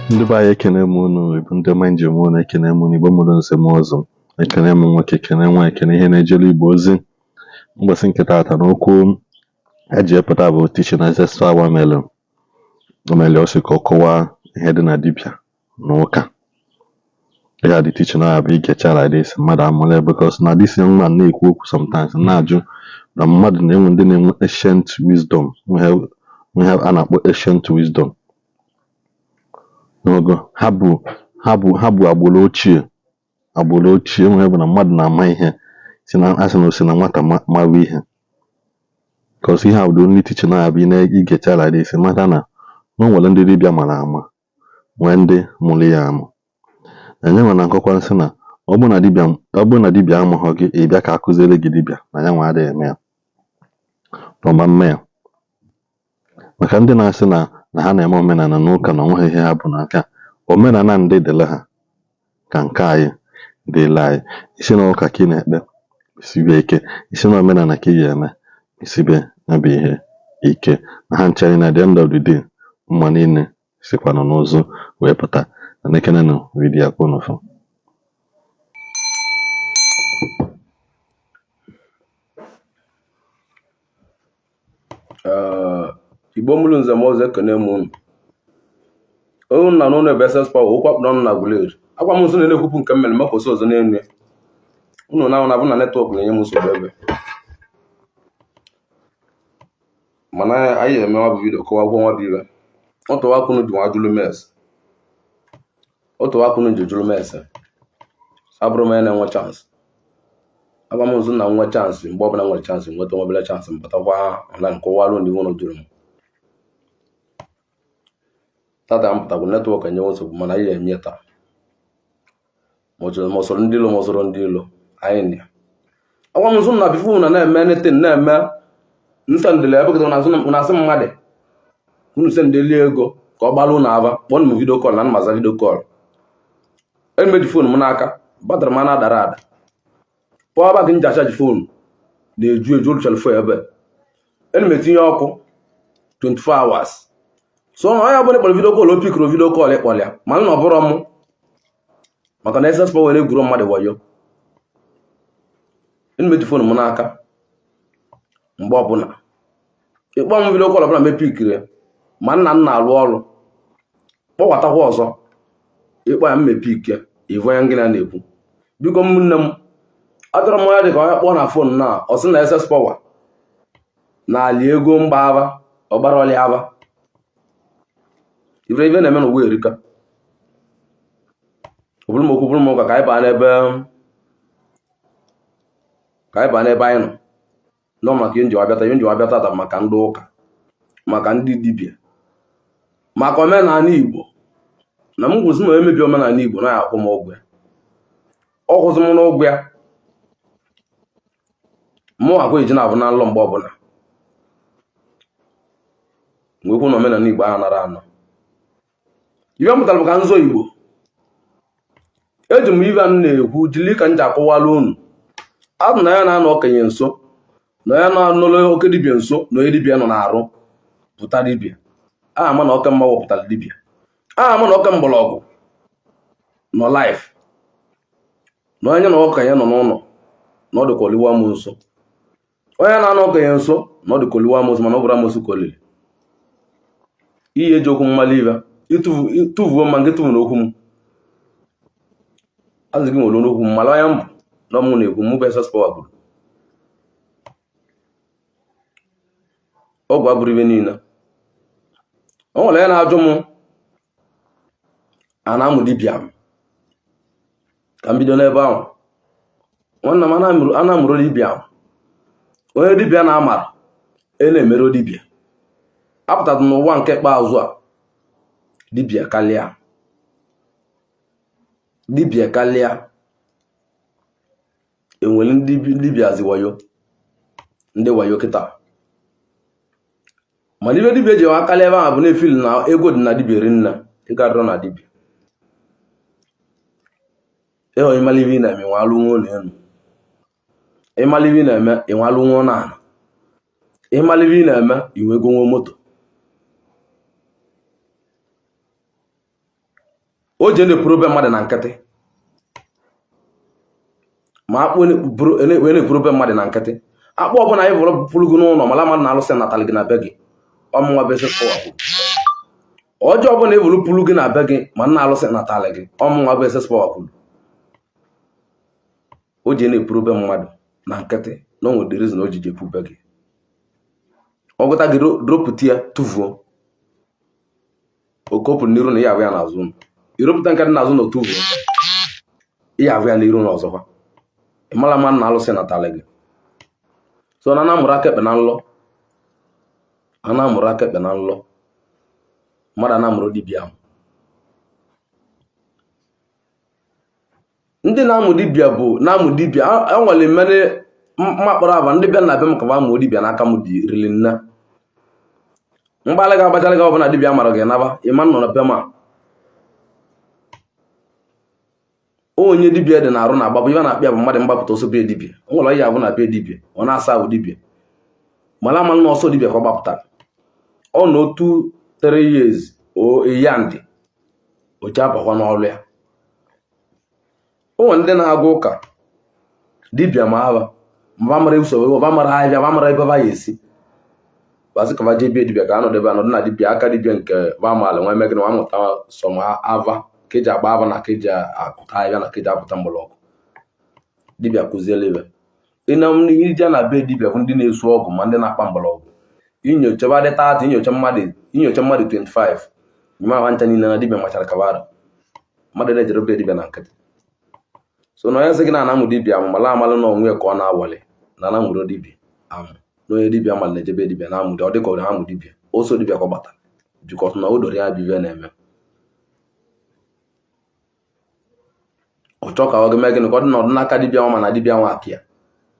Ndị be anyị, ekene m unu. Bụ ndị ọma njem unu, ekene m unu. Igbo mụrụ nze m ọzọ, ekene m nwoke, ekene nwaanyị, ekene ihe na-ejere Igbo ozi. Ụbọchị nke taata na okwu eji epụta bụ teaching ancestral mere omele ọ sị ka ọ kọwaa ihe dị na dibịa na ụka ya. Dị teaching ya bụ igecha like this, mmadụ amụla, because na this young man na-ekwu okwu sometimes, na-ajụ na mmadụ na-enwe ndị na-enwe ancient wisdom, ihe a na-akpọ ancient wisdom n'ogo ha bụ agbụrụ ochie, agbụrụ ochie enwe bụ na mmadụ na-ama ihe si na asị na o si na nwata mawa ihe, because ihe a bụ the only teaching ya bụ ị na-igecha like this, mata na o nwere ndị dibịa mara ama, nwee ndị mụrụ ya amụ. Na ya nwe na nkọkwa nsị na ọ bụrụ na dibịa amụghọ gị, ị bịa ka akụziere gị dibịa na ya nwa adịghị eme ya n'ọma mme ya. Maka ndị na-asị na ha na-eme omenala n'ụka, na onweghị ihe ha bụ n'aka omenala ndị dịrị ha ka nke anyị dịrị anyị. Isi na ụka ka ị na-ekpe, sibe ike. Isi na omenala ka ị ga-eme, sibe ya bụ ihe ike. Na ha ncha niile, at the end of the day, mma niile sikwanụ n'ụzụ wee pụta. Na ekenenụ vidiyo ka unu fụ. Ee, Igbo mụrụ nze m ọzọ, ekene m unu. Unu na n'ụlọ ebe SS Power okwu akpụrụ ọnụ na Aguleri. Agwa m nso na-ekwupụ nke m mere mekwụsị ọzọ n'elu ya. Unu na na-abụ na network na-enye m nsogbu ebe, mana anyị eme nwa bụ video kọwakwa nwa bụ ibe. Ọtụwakunu ji nwa jụlụ mes, ọtụwakunu ji jụlụ mes. Abụrụ m onye na-enwe chance. Agwa m nso na nwe chance, mgbe ọbụla nwere chance nweta nwa obere chance, m batakwa online kọwalụ ndị unu jụrụ m. Tata m pụtakwu, network enyewe nsogbu, mana anyị eme taa. Ma ọ sọrọ ndị ilo, ma ọ sọrọ ndị ilo anyị na ya. Agwa m nso na before na na-eme anything na-eme nsendịlị ebe kịta na-asị mmadụ unu sendịli ego ka ọ gbalụ unu ava, kpọọ m video call na maza video call. Emeji phone m n'aka, battery m na-adara ada, power bank m ji achaji phone na-eju eju oluchara fo ebe ena m etinye ọkụ 24 hours. So onye ọbụla kpọrọ video call, o pikiri video call ịkpọrọ ya, mana na ọ bụrụ m, maka na SS Power na-egwuro mmadụ wayo. Ena m eji phone m n'aka mgbe ọbụla ịkpọ m video call ọbụla mepikiri ya, ma nna m na-alụ ọrụ kpọwatakwa ọzọ ịkpọ ya mmepik ya, ịvụ onye ngị na na-ekwu. Biko ụmụnne m, adọrọ m onye dị ka onye kpọọ na phone na ọ sị na SS Power na-ali ego mgbaava ọgbara ọlịa ava. Ife ife na-eme n'ụwa erika. Ọ bụrụ m okwu, bụrụ m ụka, ka anyị baa n'ebe, ka anyị baa n'ebe anyị nọ nọ maka ihe njiwa bịata. Ihe njiwa bịa tata maka ndị ụka, maka ndị dibịa, maka omenala Igbo. Na m kwụsị na emebi omenala Igbo na ya akwụ m ụgwọ ya, ọ kwụsị m n'ụgwọ ya, mụ akwa eji na-abụ na nlọ mgbe ọbụla nwekwu na omenala Igbo ahụ nara anọ. Ife m pụtara bụ ka nzọ Igbo. Eji m ife m na-ekwu jiri ka m ji akọwala unu adụ na ya na-anọ okenye nso, na ya na-anọrọ oke dibịa nso, na onye dibịa nọ na-arụ pụta dibịa a ama na oke mmanwụ pụtara dibịa a ama na oke mgbọrọgwụ nọ life, na onye na okenye nọ n'ụlọ na ọ dịka oliwa m nso, onye na-anọ okenye nso na ọ dịka oliwa amosu, mana ọ bụrụ amosu ka olili. Ihe eji okwu mmali ibe ịtụvuo mma nke tụvu n'okwu m azụ gị nwere n'okwu m mara onye mbụ na ọmụ na-ekwu mụ bụ SS Power kwuru ọgwụ abụrụ ibe niile. O nwere onye na-ajụ m a na-amụ dibịa m ka m bido n'ebe ahụ. Nwanne m, a na-amụrụ dibịa, onye dibịa na-amara e na-emere dibịa apụtara n'ụwa nke ikpeazụ a. Dibịa kalịa, dibịa kalịa, enwere ndị dibịa zi wayo, ndị wayo kịta. Mana ibe dibịa eji akalị ebe ahụ bụ na-efili na ego dị na dibịa rinne, ego adịrọ na dibịa. Ịhụ ịmala ibe ị na-eme, ịnwe alụ nwa ụlọ elu. Ịmala ibe ị na-eme, ịnwe alụ nwa ụlọ ala. Ịmala ibe ị na-eme, inwe ego nwe moto. O ji na-epuru be mmadụ na nkịtị, ma akpụ wee na-epuru be mmadụ na nkịtị. Akpụ ọbụla anyị vụrụ pụrụ gị n'ụlọ, mala mmadụ na alụsị natara gị na be gị. Ọmụnwa bụ eze power kwuru. Ọjọọ ọbụla evuru pụrụ gị na be gị, ma nna alụsị natara gị. Ọmụnwa bụ eze power kwuru. O ji na-epuru be mmadụ na nkịtị na o nwere reason o ji ji epu be gị. Ọgụta gị, ropụta ya, tụfuo. Okopụ n'iru na ihe ahụ ya n'azụ ụlọ, iropụta nke dị n'azụ na otuvuo ihe ahụ ya n'iru na ọzọkwa. Ị mara mma na alụsị natara gị. So na na-amụrụ aka ekpe na nlọ, a na-amụrụ aka ekpe na nlọ, mmadụ a na-amụrụ dibịa ahụ. Ndị na-amụ dibịa bụ na-amụ dibịa. Enwere mmeri mmakpọrọ aba ndị bịa na be m ka ba mụọ dibịa n'aka m dị rili nne. Mgbalị ga-agbachalị gị ọbụla dibịa mara gị naba ịma nọ na be m a. Onye dibịa dị na-arụ na-agbapụ ibe na-akpịa bụ mmadụ mgbapụta ọsọ be dibịa. O nwere ọya abụ na be dibịa, ọ na-asa ahụ dibịa, mara ama na ọsọ dibịa ka ọ gbapụtara. Ọ na otu 3 years o eyandị oche abakwa n'ọrụ ya. O nwere ndị na-agụ ụka dibịa, ma aba mba mara usoro ba mara ahịa ba mara ebe ba ya esi basị ka ba jee bie dibịa, ka anọdebe anọdụ na dibịa aka dibịa nke ba maala nwa eme gịnị, nwa mụta sọm ava ka eji agba ava na ka eji akụta ahịa na ka eji apụta mgbọrọgwụ. Dibịa kụziela ibe ịna ije na be dibịa bụ ndị na-esu ọgwụ ma ndị na-akpa mgbọrọgwụ. Inyocha ba dị 30, inyocha mmadụ, inyocha mmadụ 25 nyuma ha ncha niile na dibịa machara kabara mmadụ na-ejere be dibịa na nkịtị. So na onye sị gị na anamụ dibịa amụ, mala amalụ na onwe ka ọ na-awọlị na anamụrụ dibịa amụ, na onye dibịa malụ na-ejebe dibịa na amụ ọ dịka ọ na-amụ dibịa oso dibịa ka ọ batara, because na o doro ya bụ ibe na-eme. Ọ chọọ ka ọ ga-eme gịnị, ka ọ dị n'ọdụ n'aka dibịa nwa, mana dibịa nwa aka ya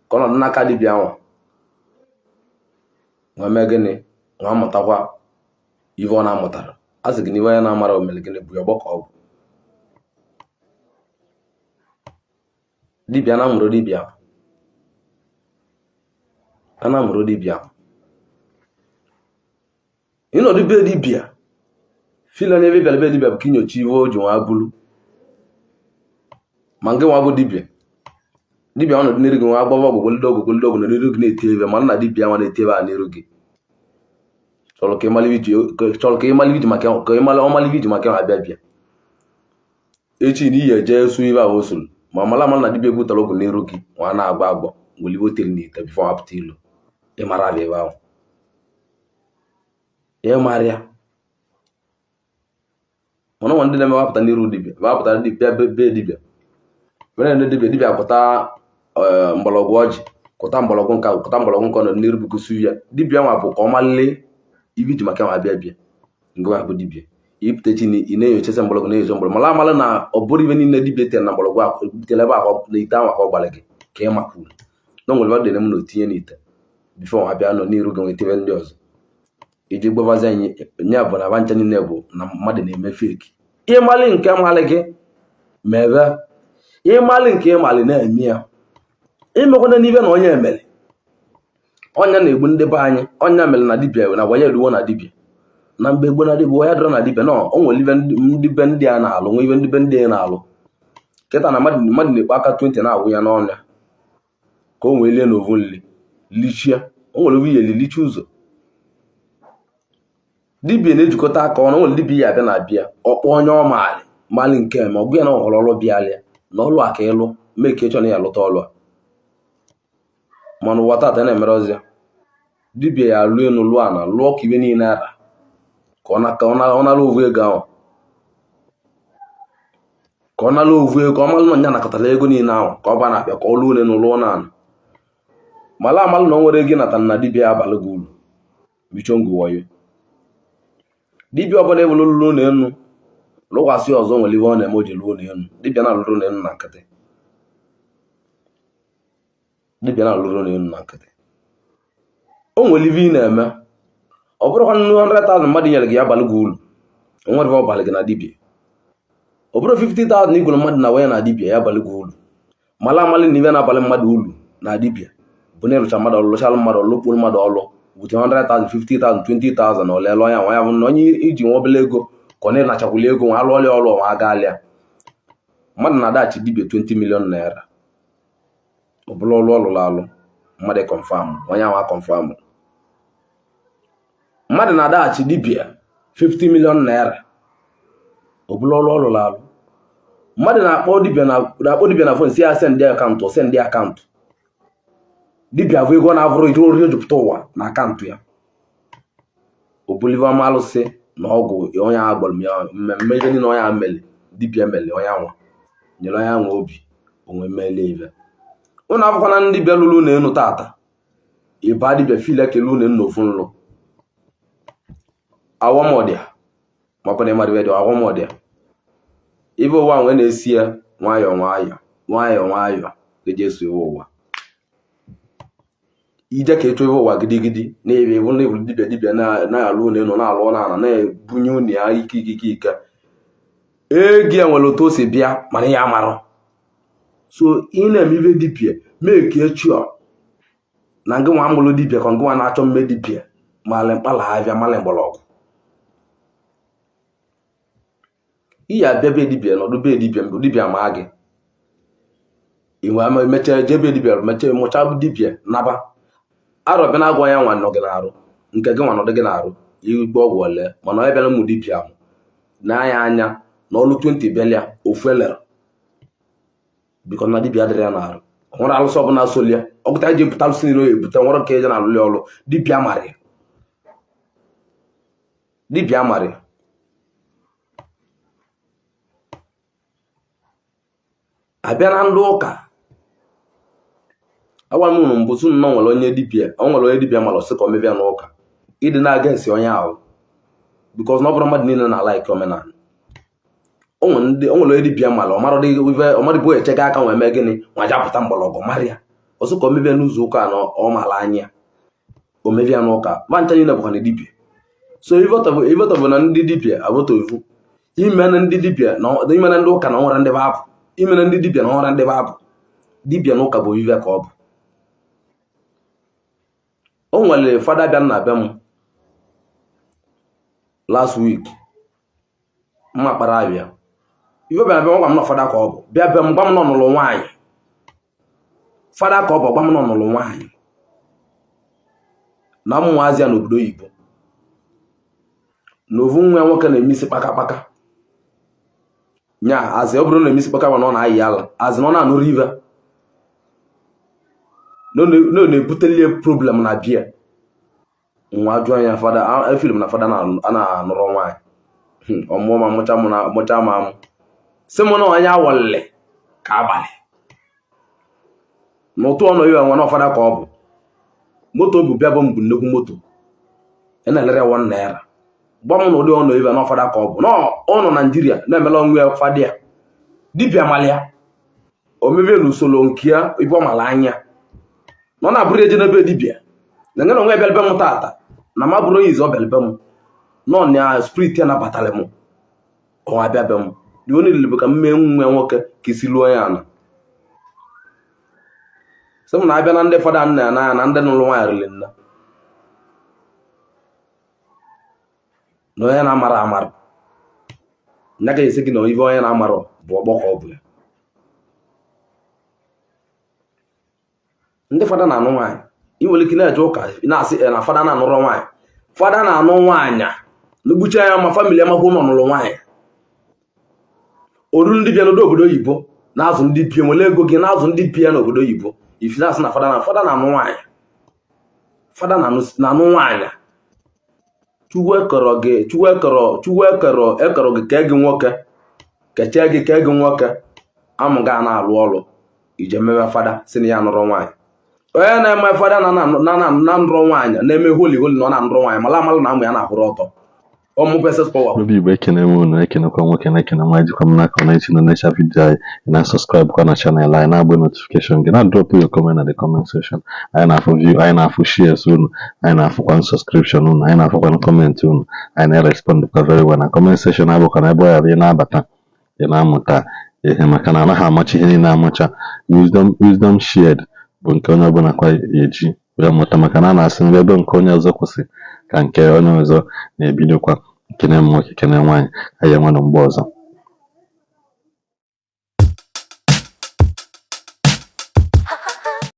ka ọ nọdụ n'aka dibịa nwa nwa mee gịnị, nwa mụtakwa ife ọ na-amụtara. A sị gị na ife onye na-amara o mere gịnị bụ ya ọgbọ ka ọ bụ dibịa na-amụrụ dibịa a na-amụrụ dibịa. Ịnọdụ be dibịa feel onye ebe bịara be dibịa bụ ka inyocha ive o ji nwa bulu ma nke nwa bụ dibịa. Dibịa ọnọdụ n'iru gị nwa agbawa ọgwụ gwolide ọgwụ gwolide ọgwụ n'iru gị na-eti ebe, ma nna dibịa nwa na-eti ebe a n'iru gị chọrọ ka ịmalị iji maka ka ịmalị ọmalị iji maka abịa bịa echi na iyi eje su ibe ahụ osoro ma mara ama na dibịa gwutara ọgwụ n'iru gị nwa na-agba agbọ nwere iwe tere n'ite before apụta ilu ịmara abịa ebe ahụ ịmara ya. Mana nwa ndị na-eme wapụta n'iru dibịa wapụta dibịa be dibịa mere ndị dibịa dibịa pụta mgbọrọgwụ ọjị kụta mgbọrọgwụ nka kụta mgbọrọgwụ nka nọ n'iru bukusu ya. Dibịa nwa bụ ka ọ malile ibe iji maka nwa abịa bịa nke nwa bụ dibịa ipụta chi na ị na-enyochasị mgbọrọgwụ na-enyocha mgbọrọgwụ mara amala na ọ bụrụ ibe niile dibịa tere na mgbọrọgwụ ahụ tere ebe ahụ na ite ahụ ọ gbara gị ka ị makwuru na o nwere ebe dị m na otinye n'ite before nwa bịa nọ n'iru gị nweta ibe ndị ọzọ iji gbabazi anyị nya bụ na bancha niile bụ na mmadụ na-eme fake. Ịmalị nke malị gị mebe, ịmalị nke ịmalị na-eme ya, imekwana n'ibe na onye emere ọnya na-egbu ndị be anyị. Ọnya mere na dibịa na gbanye eruwo na dibịa na mgbe gboo na dibịa ya dọrọ na dibịa na o nwere ibe ndị be ndị a na-alụ nwe ibe ndị be ndị a na-alụ kịta na mmadụ na-ekpo aka 20 na-agwụ ya n'ọnya ka o nwee lie n'ovu nli lichie o nwere ovu yeli lichi ụzọ. Dibịa na-ejikọta aka ọnụ. O nwere dibịa ya abịa na abịa ọkpọ onye ọ maali mali nke ma ọ bụ ya na ọhọrọ ọrụ bịalịa na ọlụ a ka ịlụ mee ka ịchọ na ya lụta ọlụ a. Mana ụwa tata na-emere ọzọ dibịa ya alụ elu lụọ ana lụọ ka ibe niile ara ka ọ nara ovu ego ahụ ka ọ nara ovu ego ọ malụ na nya nakọtara ego niile ahụ ka ọ ba na-abịa ka ọ lụọ elu lụọ na ana mala amalụ na o nwere ego ịnata na dibịa abalị gị uru michongo wayo. Dibịa ọbụla ewere lụrụ na enu lụkwasị ọzọ nwere ibe ọ na-eme o ji lụọ na enu. Dibịa na-alụrụ na enu na nkịtị, dibịa na-alụrụ na enu na nkịtị o nwere ibe ị na-eme. Ọ bụrụkwa nnu 100,000 mmadụ nyere gị ya abalị gị uru o nwere ibe ọ balị gị na dibịa. Ọ bụrụ 50,000 igwere mmadụ na waya na dibịa ya abalị gị uru. Mala amalị na ibe na-abalị mmadụ uru na dibịa bụ na ịrụcha mmadụ ọlụ lụchalụ mmadụ ọlụ kpụrụ mmadụ ọlụ wute 100,000 50,000 20,000 ọ lele ya nwa ya bụ na onye iji nwa obele ego Ka ọ na-enachakwuli ego nwa alụọlị ọlụ ọnwa agalịa. Mmadụ na-adachi dibia 20 million naira, ọ bụla ọlụ ọ lụrụ alụ, mmadụ confirm, onye ahụ confirm. Mmadụ na-adaghachi dibia 50 million naira, ọ bụla ọlụ ọ lụrụ alụ. Mmadụ na-akpọ dibia na phone, si ya send account, send account. Dibia bụ ego ọ na-avụrụ iri ori jupụta ụwa na account ya. Obulive alụsị na ọgwụ onye ahụ gbara ya mmemme, ihe niile onye ahụ mere, dibia mere onye anwa nyere onye anwa obi onwe melie ibe. Ụnụ afụkwana ndị bịa lụrụ ụlọ elu tata, ịba dibia feel ekele ụlọ elu n'ofu nlụ awọmọdịa, makwa na ịmara ibe dị awọmọdịa. Ife ụwa nwee na-esi ya nwayọọ nwayọọ nwayọọ nwayọọ eji eso iwe ụwa ije ka ịchọ ife ụwa gidigidi na-ebe ịbụ na ịbụ dibịa. Dibịa na-alụ ụlọ elu, na-alụ n'ala, na-ebunye ụlọ ya ike ike ike ike. Ego ya nwere otu o si bịa, mana ya amarọ. So ị na-eme ife dibịa, mee ka echio na ngị nwa amụlụ dibịa, ka ngị nwa na-achọ mme dibịa malị mkpala avịa, malị mgbọrọgwụ. Iyi abịa be dibịa, nọdụ be dibịa, mgbe dibịa maa gị inwe ama, mechaa jee be dibịa, mechaa mụcha dibịa, naba arọ bịa na-agwa ya nwa nọ gị n'arụ, nke gị nwa nọdụ gị n'arụ igbe ọgwụ ole. Mana onye bịara ụmụ dibịa ahụ na-anya anya na ọlụ 20 bịalịa ofu elere bikọ na dibịa adịrị ya n'arụ. O nwere alụsị ọbụla solia ọgụta eji ebute alụsị niile o ebute, nwere nke eje na-alụli ọlụ. Dibịa mara ya, dibịa mara ya. Abịa na ndị ụka, agwa m unu mbụ sị unu na o nwere onye dibịa, o nwere onye dibịa mara, sị ka o mebịa n'ụka ịdị na-aga esi onye ahụ, because na ọ bụrụ mmadụ niile na-alike omenala. O nwere ndị, o nwere onye dibịa mara, ọ mara ife, ọ mara bụ echega aka nwee mee gịnị nwa japụta mgbọrọgwụ mara ya, ọ sị ka o mebie n'ụzọ ụka na ọ mara anya o mebie n'ụka ma ncha niile bụkwa na dibịa. So ivoto bụ na ndị dibịa avotovu ime na ndị dibịa na ime na ndị ụka na nwere ndị bụ abụ, ime na ndị dibịa na nwere ndị bụ abụ. Dibịa na ụka bụ ive ka ọ bụ. O nwere fada bịa na be m last week, mma kpara abịa ife bịara bịa gwa m na fada ka ọ bụ, bịa bịa m gwa m na ọ nụrụ nwaanyị. Fada ka ọ bụ, gwa m na ọ nụrụ nwaanyị na ụmụazị ya n'obodo oyibo, na ovu nwa ya nwoke na-eme isi kpakakpaka nya azị. Ọ bụrụ na eme isi kpaka, na ọ na-ayị ala azị, na ọ na-anụrụ ive na ọ na-ebutelie problem na bia nwa. Jụọ ya, fada efili m na fada a na-anụrụ nwaanyị ọmụọ ma mụcha mụ na mụcha ma amụ, sị mụ na onye awọlịlị ka abalị n'ụtụ ọnụ iwe nwa na fada ka ọ bụ. Moto bụ bịa bụ m bụ nnukwu moto ị na-elere ya 1 naira. Gwa m na ụdị ọnụ iwe na fada ka ọ bụ, na ọ nọ Naijiria na-emela onwe ya fada ya. Dibịa malịa o mebie n'usoro nke ya ibe ọ mara anya na ọ na-abụrụ eje n'ebe dibịa na nye na onwe bịara be m tata na ma bụrụ onye izu ọ bịara be m nọ na spirit ya nabatara m, ọ abịa be m dị onye niile bụ ka m mee nwa nwoke ka isi lụọ ya ana. Sị m na abịa na ndị fada nna ya na ndị nụrụ nwaanyị riri nna na onye na-amara amara nya ga esi gị na ife onye na-amara bụ ọgbọ ka ọ bụ ya. Ndị fada na-anụ nwaanyị, ị nwere ike na-eje ụka na-asị na fada na-anụrụ nwaanyị. Fada na-anụ nwaanyị n'ugbucha ya, ma family amakwu nọ nụrụ nwaanyị oruru. Ndị bịa n'obodo obodo oyibo na-azụ ndị bie nwere ego gị na-azụ ndị bie n'obodo oyibo, ifi na-asị na fada na-anụ nwaanyị, fada na-anụ nwaanyị. Chukwu ekọrọ gị, Chukwu ekọrọ, Chukwu ekọrọ ekọrọ gị kee gị nwoke, kechie gị kee gị nwoke, amụ ga na-alụ ọrụ ije mewe fada si na ya nụrụ nwaanyị. Onye na-eme fada na na nụrụ nwaanyị, na-eme holy holy na ọ na-anụrụ nwaanyị, mala amala na amụ ya na-akwụrụ ọtọ. Ọmụbụ SS power. N'obi Igbo, ekene m unu, ekenekwa nwoke na-ekene nwa. Ejikwa m n'aka na esi na necha video anyị, ị na-subscribe kwa na channel anyị, na-agba notification gị, na-drop your comment na the comment section. Anyị na-afụ view anyị, na-afụ shares unu, anyị na-afụkwa subscription unu, anyị na-afụkwa comment unu. Anyị na-respond kwa very well na comment section. Abụkwa na ebe ọ ghara ị na-abata, ị na-amụta ihe, maka na anaghị amacha ihe niile amacha. Wisdom shared bụ nke onye ọbụla kwa eji wee mụta, maka na a na-asị na ebe nke onye ọzọ kwụsị ka nke onye ọzọ na-ebidokwa. Kene m nwoke, kene nwaanyị, anyị enwe na mgbe ọzọ.